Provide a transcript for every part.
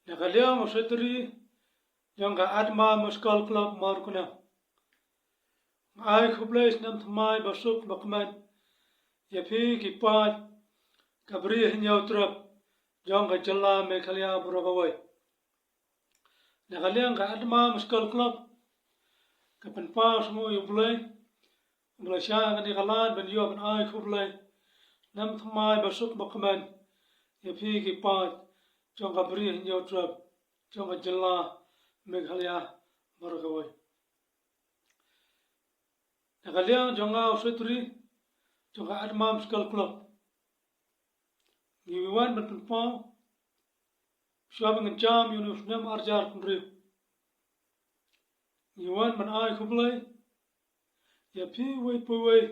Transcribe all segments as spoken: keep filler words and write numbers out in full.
Na ka liang u secretary jong ka Adma Musical Club Mawryngkneng, nga ai khublei snem thymmai basuk bakmen ïa phi ki paid ka Bri Hynñiewtrep jong ka jylla Meghalaya baroh kawei. Na ka liang ka Adma Musical Club ka pynpaw sngewbha ïa U Blei, U Blei sha kane ka lad ban ïoh ban ai khublei snem thymmai basuk bakmen ïa phi ki paid jong ka Bri Hynñiewtrep jong ka jylla Meghalaya baroh kawei. Na ka liang jong nga u secretary jong ka Adma Musical Club, ngi wan ban pynpaw shuwa ba ngin jam ïa une u snem ar hajar arphew hynriew. Ngi wan ban ai khublei ïa phi uwei pa uwei,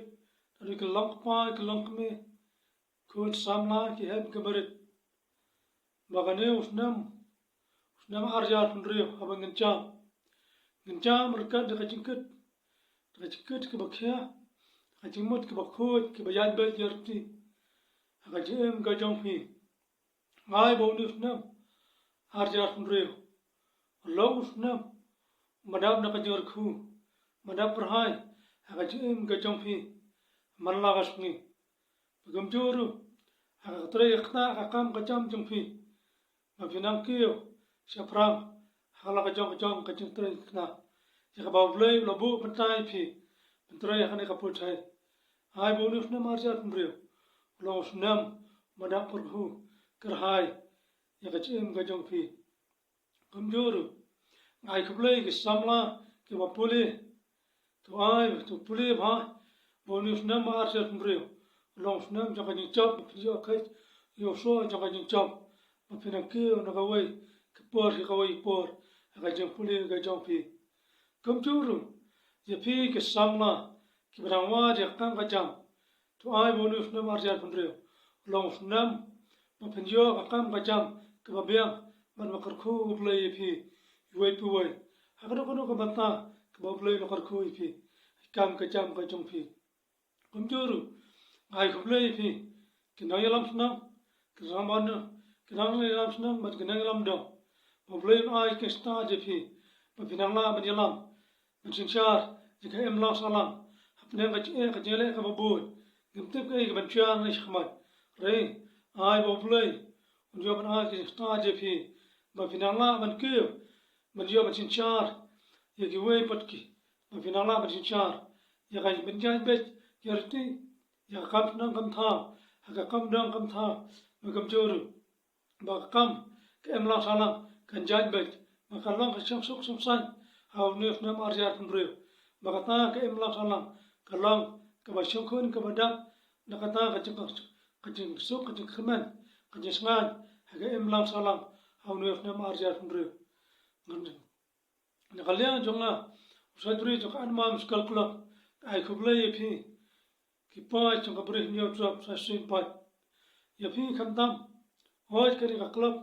naduh ki longkpa ki longkmie, khun samla ki heh ki barit, ba kane u snem, u snem ar hajar arphew hynriew haba ngin jam, ngin jam ryngkat da ka jingkit, da ka jingkit kaba khia, da ka jingmut kaba khuid, kaba ïaid beit ïaid rti ha ka jingim ka jong phi. Nga ai ba une u snem ar hajar arphew hynriew un long u snem ba dap na ka jingkyrkhu, ba dap pyrhai ha ka jingim ka jong phi man la ka sngi. Ba kumjuh ruh ha ka trei ka kna, ka kam ka jam jong phi, ba phin nang kiew shaphrang ha la ka jong ka jong ka jingtrei ka kna, ïa kaba U Blei u la buh bynta ïa phi ban trei ha kane ka pyrthei. Ai ba une u snem ar hajar arphew hynriew un long u snem ba dap kyrkhu kyrhai ïa ka jingim ka jong phi. Kumjuh ruh nga ai khublei ki samla kiba pule, to ai to pule bha ba une u snem ar hajar arphew hynriew un long u snem jong ka jingjop, ba phin ïoh kheit ïoh soh jong ka jingjop, ba phin nang kiew na kawei ka por sha kawei ka por ha ka jingpule ka jong phi. Kumjuh ruh ïa phi ki samla kiba dang wad ïa ka kam ka jam, to ai ba une u snem ar hajar arphew hynriew un long u snem ba phin ïoh ka kam ka jam kaba biang, bad ba kyrkhu U Blei ïa phi uwei pa uwei ha kano kano ka bynta kaba U Blei u la kyrkhu ïa phi, ka kam ka jam ka jong phi. Kumjuh ruh nga ai khublei ïa phi ki nongïalam shnong, ki nongïalam, ki nongïalam shnong bad ki nongïalam dong, ba U Blei un ai ka stad ïa phi ba phin nang lah ban ïalam, ban synshar ïa ka imlang sahlang hapdeng ka jingeh ka jingleh kaba bun. Ngim tip kaei kaban jia na shakhmat, hynrei ai ba U Blei un ïoh ban ai ka stad ïa phi ba phin nang lah ban kiew, ban ïoh ban synshar ïa kiwei pat ki, ba phin nang lah ban synshar ïa ka ban ïaid beit ïaid rti, ïa ka kam shnong kam thaw, ha ka kam dong kam thaw, ba kumjuh ruh ba ka kam ka imlang sahlang kan ïaid beit, ba kan long ka jingsuk jingsaiñ ha une u snem ar hajar arphew hynriew, ba kata ka imlang sahlang kan long kaba shongkun kaba dap na kata ka jing, ka jingsuk, ka jingkyrmen, ka jingsngaiñ ha ka imlang sahlang ha une u snem ar hajar arphew hynriew. Na ka liang jong nga u secretary jong ka Adma Musical Club, nga ai khublei ïa phi ki paid jong ka Bri Hynñiewtrep, sa shisien pat ïa phi khamtam. Hooid, kane ka club,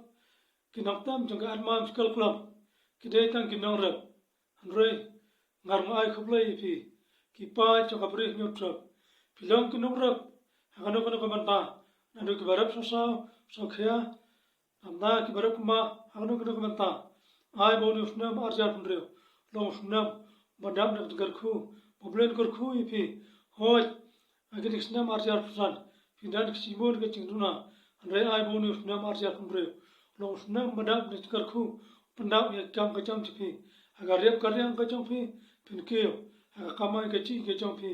ki nongtem jong ka Adma Musical Club ki dei tang ki nongrep, hynrei nga ruh nga ai khublei ïa phi ki paid jong ka Bri Hynñiewtrep. Phi long ki nongrep ha kano kano ka bynta, naduh kiba rep saw saw, saw khia, namar kiba rep kumba ha kano kano ka bynta. Ai ba une u snem ar hajar arphew hynriew long u snem ba dap na ka jingkyrkhu, ba U Blei un kyrkhu ïa phi. Hooid, ha kine ki snem ar hajar arphew san phi don ki shibun ki jingduna, hynrei ai ba une u snem ar hajar arphew hynriew long u snem ba dap na ka jingkyrkhu, pyndap ïa ka kam ka jam jong phi, ha ka rep ka riang ka jong phi phin kiew, ha ka kamai kajih ka jong phi,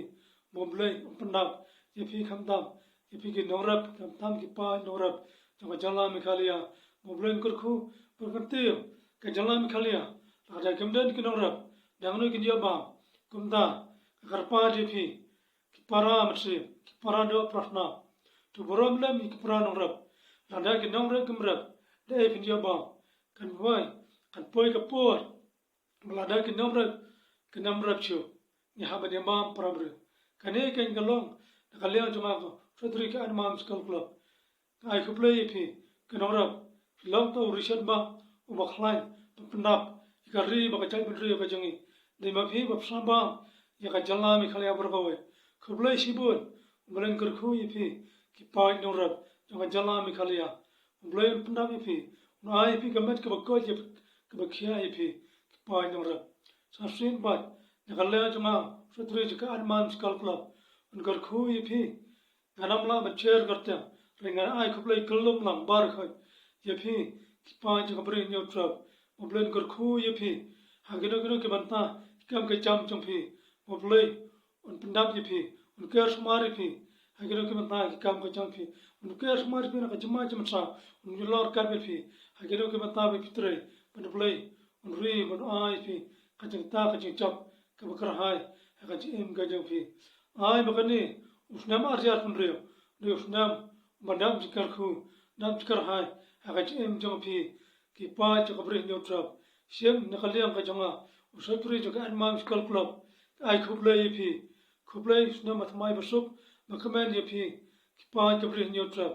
ba U Blei un pyndap ïa phi khamtam, ïa phi ki nongrep khamtam, ki paid nongrep jong ka jylla Meghalaya, ba U Blei un kyrkhu, ba phin kiew ka jylla Meghalaya. Lada kim don ki nongrep, dang no kin ïoh bam, kumta ka kyrpad ïa phi ki para mynsiem, ki para doh para snam, to burom lem ïa ki para nongrep. Lada ki nongrep kim rep, dei phin ïoh bam, kan poi, kan poi ka por ba lada ki nongrep kim rep shuh, ngi hap ban ïa bam para briew. Kane kan ka long na ka liang jong nga ko Secretary ka Adma Musical Club. Nga ai khublei ïa phi ki nongrep, phi long tang u rishot ba uba khlaiñ, ba pyndap ïa ka ri bad ka jaitbynriew ka jong ngi. Dei ma phi ba phi sngewbha bam ïa ka jylla Meghalaya baroh kawei. Khublei shibun, U Blei un kyrkhu ïa phi ki paid nongrep jong ka jylla Meghalaya. U Blei un pyndap ïa phi, Un ai ïa phi ka met kaba koit, ïa phi kaba khia ïa phi ki paid nongrep. Sa shisien pat na ka liang jong nga, u Secretary jong ka Admiral's Golf Club un kyrkhu ïa phi. Ngan ym lah ban share kyrteng, hynrei ngan ai khublei kyllum lang baroh khoit ïa phi ki paid jong ka Bri Hynñiewtrep. Ba U Blei un kyrkhu ïa phi ha kino kino ki bynta, ki kam ki jam jong phi. Ba U Blei un pyndap ïa phi, un ker sumar ïa phi ha kino ki bynta, ki kam ki jam phi. Un ker sumar ïa phi na ka jingma jingmynsaw, un ïalor kat bad phi ha kino ki bynta ba phi trei. Bad U Blei un ri, bad un ai ïa phi ka jingtah ka jingjop kaba kyrhai ha ka jingim ka jong phi. Ai ba kane u snem ar hajar hynriew un dei u snem uba dap jingkyrkhu, dap jingkyrhai ha ka jingim jong phi ki paid jong ka Bri Hynñiewtrep. Shim na ka liang ka jong nga, u Secretary jong ka Admiral's Golf Club, ai khublei ïa phi. Khublei, snem thymmai basuk bakmen ïa phi ki paid ka Bri Hynñiewtrep.